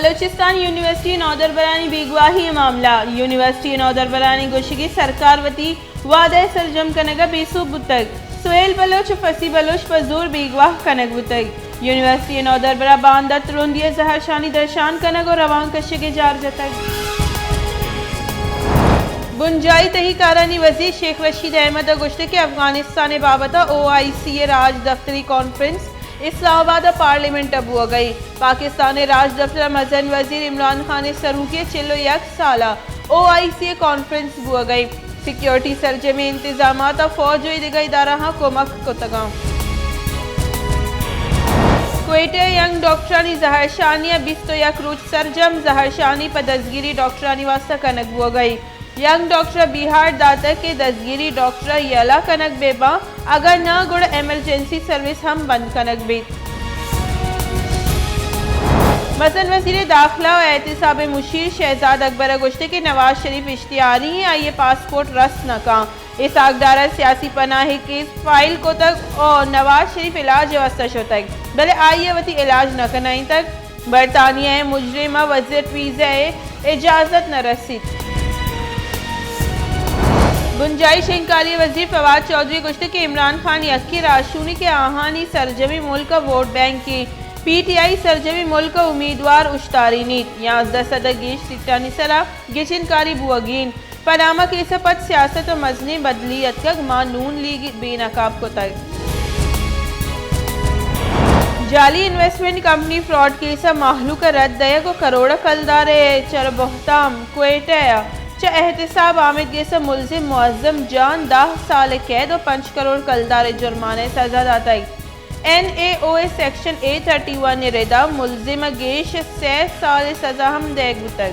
بلوچستان یونیورسٹی ءِ نودربرانی بیگواہی ءِ معاملہ۔ یونیورسٹی ءِ نودربرانی گوشگی سرکار وتی وعدہ ءِ سرجم کنگ ءَ بے سوب بوتگ۔ سہیل بلوچ ءُ فصیح بلوچ پہ زور بیگواہ کنگ بوتگ۔ یونیورسٹی ءِ نودربر ءَ باندات ترندی ءَ زہرشانی درشان کنگ ءُ روان کشگ ءِ جار جتگ۔ بنجاہی تہی کارانی وزیر شیخ رشید احمد ءَ گوشتگ کہ افغانستان ءِ بابت ءَ او آئی سی ءِ راجدپتری کانفرنس اسلام آباد ءِ پارلیمنٹ ءَ بوگ ءَ اِنت۔ پاکستان ءِ راجدپتر ءِ مزن وزیر عمران خان ءِ سروکی ءَ چل ءُ یک سال ءَ او آئی سی ءِ کانفرنس بوگ ءَ اِنت۔ سیکیورٹی سرجمیں انتظامات ءَ فوج ءُ ایدگہ ادارہاں کمک کتگ اَنت۔ کوئٹہ ءَ ینگ ڈاکٹرانی زہرشانی ءَ بیست ءُ یک روچ سرجم، زہرشانی پہ دزگیری ڈاکٹرانی واستہ کنگ بوگ ءَ اِنت۔ ینگ ڈاکٹر ءَ بیہار داتگ کہ دزگیری ڈاکٹر ءَ یلہ کنگ بہ باں، اگاں نہ گڑا ایمرجنسی سروس ہم بند کنگ بیت۔ مزن وزیر داخلہ ءُ احتساب ءِ مشیر شہزاد اکبر ءَ گوشتگ کہ نواز شریف اشتہاری اِنت، آئی ءِ پاسپورٹ رست نہ کنت۔ اسحاق ڈار ءَ سیاسی پناہ ءِ کیس فائل کتگ ءُ نواز شریف علاج ءِ واستہ شتگ، بلے آئی ءَ وتی علاج نہ کنائینتگ۔ برطانیہ ءِ مجرم ءَ وزٹ ویزا ءِ اجازت نہ رسیت۔ بنجاہی شنگکاری ءِ وزیر فواد چوہدری ءَ گوشتگ کہ عمران خان یکیں راہشونے کہ آہانی سرجمیں ملک ءِ ووٹ بینک اِنت۔ پی ٹی آئی سرجمیں ملک ءِ امیدوار اوشتارینیت۔ یازدہ سد ءَ گیش سیٹانی سرا گچین کاری بوگی اِنت۔ پاناما کیس ءَ پد سیاست ءَ مزنیں بدلی اتکگ، ما نون لیگ بے نقاب کتگ۔ جعلی انویسٹمنٹ کمپنی فراڈ کیس ءَ مہلوک ءَ رد دئیگ ءُ کروڑ ءَ کلدار ءِ چر بہتام۔ کوئٹہ ءَ چہ احتساب آمید گیس ءِ ملزم معظم جان دہ سال ءِ قید ءُ پنچ کروڑ کلدار ءِ جرمانہ ءِ سزا داتگ۔ این اے او ءِ سیکشن اے تھرٹی ون ءِ ردا ملزم ءَ گیش سئے سال ءِ سزا ہم دئیگ بوتگ۔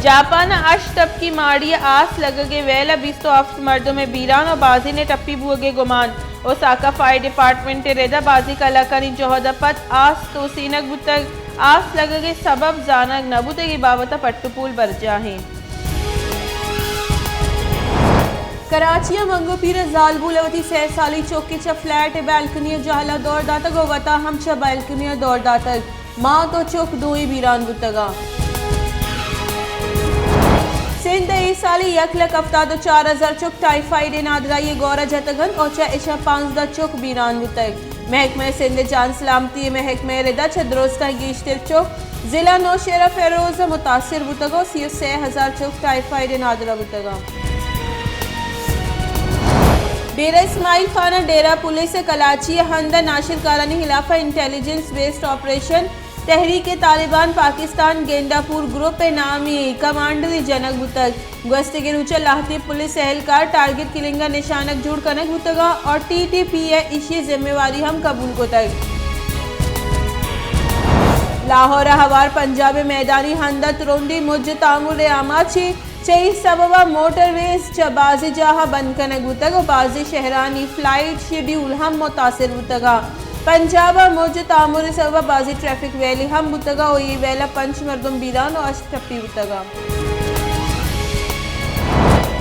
جاپان ءَ ہشت ٹپکی ماڑی ءِ آس لگگ ءِ ویل ءَ بیست ءُ ہفت مردم ءِ بیران ءُ بازینے ٹپی بوگ ءِ گمان۔ اوساکا فائر ڈیپارٹمنٹ ءِ ردا بازیں کلاکانی جہد ءَ پد آس توسینگ بوتگ۔ آس لگگ ءِ سبب زانگ نہ بوتگ ءِ بابت ءَ پٹ ءُ پول برجاہ اِنت۔ کراچی ءَ منگو پیر ءِ زالبول ءَ وتی سئے سالی چک ءِ چہ فلیٹ ءِ بالکنی ءَ جہل ءَ دور داتگ ءُ وتا ہم چہ بالکنی ءَ دور داتگ۔ مات ءُ چک دوئیں بیران بوتگ اَنت۔ سندھ ءَ اے سال ءَ یک لکھ ہفتاد ءُ چار ہزار چک ٹائیفائیڈ ءِ نادراہی ءِ گور ءَ جتگ اَنت ءُ چہ اشاں پانزدہ چک بیران بوتگ۔ محکمہ سندھ ءِ جان سلامتی ءِ محکمہ ءِ ردا چہ درستاں گیشتر چک ضلع نوشہرہ فیروز ءَ متاثر بوتگ ءُ سی ءُ سئے ہزار چک ٹائیفائیڈ ءِ نادراہ بوتگ اَنت۔ ڈیرہ اسماعیل خان ءَ ڈیرہ پولیس ءِ کلاچی ءِ ہند ءَ ناشرکارانی ہلاف ءَ انٹیلیجنس بیسڈ آپریشن، تحریک طالبان پاکستان گینڈا پور گروپ ءِ نامی کمانڈری جنگ بوتگ۔ گوستگیں روچ ءَ لہتے پولیس اہلکار ٹارگٹ کلنگ ءَ نشانگ جوڑ کنگ بوتگ اَنت ءُ ٹی ٹی پی ءَ ایشی ءِ ذمہ واری ہم قبول کتگ۔ لاہور ءَ ہوار پنجاب ءِ میدانی ہند ءَ ترندیں مج ءُ تامر ءِ آماچ اِنت۔ چہ اے سبب ءَ موٹر ویز چہ بازیں جاہ ءَ بند کنگ بوتگ ءُ بازیں شہرانی فلائٹ شیڈیول ہم متاثر بوتگ اَنت۔ پنجاب ءَ مج ءُ تامر ءِ سبب ءَ بازیں ٹریفک ویلی ہم بوتگ اَنت ءُ اے ویل ءَ پنچ مردم بیران ءُ ہشت ٹپی بوتگ اَنت۔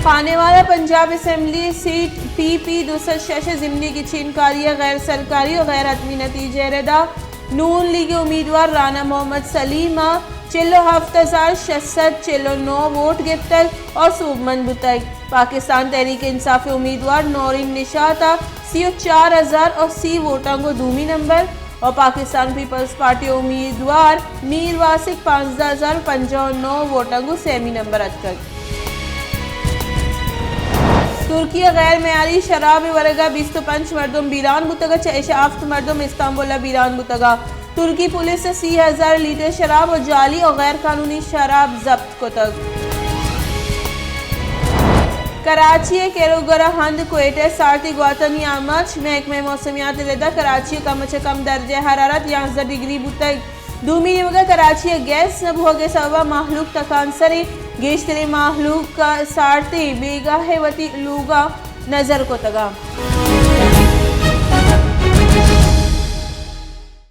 خانیوال ءَ پنجاب اسمبلی سیٹ پی پی دو سد شش ءِ ضمنی گچین کاری ءَ غیر سرکاری ءُ غیر حتمی نتیجہ ءِ ردا نون لیگ ءِ امیدوار رانا محمد سلیم ءَ چل ءُ ہفت ہزار شش سد چل ءُ نو ووٹ گپتگ ءُ سوبمند بوتگ۔ پاکستان تحریک انصاف ءِ امیدوار نورین نشاط ءَ سی ءُ چار ہزار ءُ سی ووٹاں گوں دومی نمبر ءُ پاکستان پیپلز پارٹی ءِ امیدوار میر واسق پانزدہ ہزار پنجاہ ءُ نو ووٹاں گوں سیمی نمبر ءَ اتکگ۔ ترکی ءَ غیر معیاری شراب ءِ ورگ ءَ بیست ءُ پنچ مردم بیران بوتگ ءُ چہ اش ءَ ہفت مردم استانبول ءَ بیران بوتگ اَنت۔ ترکی پولیس ءَ سی ہزار لیٹر شراب ءُ جعلی ءُ غیر قانونی شراب ضبط کتگ۔ کراچی ءِ کیروگر ءَ ہند کوئٹہ ءِ سارتی گواتانی آماچ۔ محکمہ موسمیات ءِ ردا کراچی ءَ کم ءَ چہ کم درجہ حرارت یازدہ ڈگری بوتگ۔ دومی نیمگ ءَ کراچی ءَ گیس نہ بوگ ءِ سبب ءَ مہلوک تکانسر اِنت۔ گیشتریں مہلوک ءَ سارتی بیگاہ ءَ وتی لوگاں نزر کتگ اَنت۔